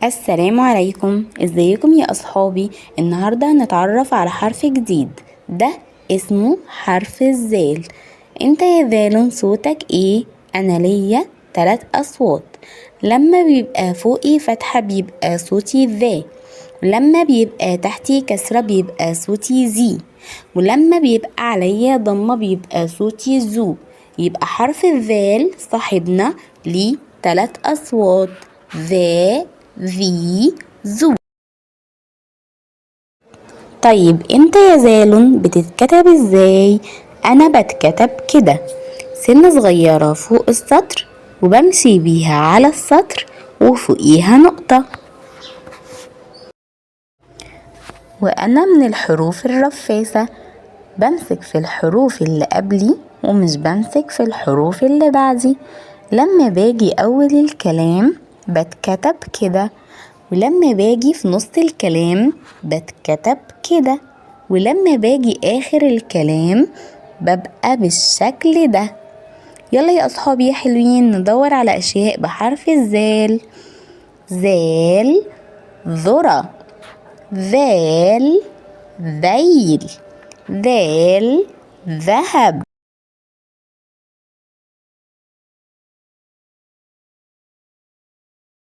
السلام عليكم، ازيكم يا اصحابي؟ النهارده هنتعرف على حرف جديد، ده اسمه حرف الذال. انت يا ذال صوتك ايه؟ انا ليا 3 اصوات. لما بيبقى فوقي فتحة بيبقى صوتي ذا، ولما بيبقى تحتي كسرة بيبقى صوتي زي، ولما بيبقى عليا ضمة بيبقى صوتي زو. يبقى حرف الذال صاحبنا ليه 3 اصوات، ذا ذي زو. طيب انت يا زال بتتكتب ازاي؟ انا بتكتب كده، سنة صغيرة فوق السطر وبمشي بيها على السطر وفوقيها نقطة. وانا من الحروف الرفاسة، بمسك في الحروف اللي قبلي ومش بمسك في الحروف اللي بعدي. لما باجي اول الكلام بتكتب كده، ولما باجي في نص الكلام بتكتب كده، ولما باجي اخر الكلام ببقى بالشكل ده. يلا يا اصحابي يا حلوين ندور على اشياء بحرف الذال. ذال ذرة، ذال ذيل، ذال ذهب.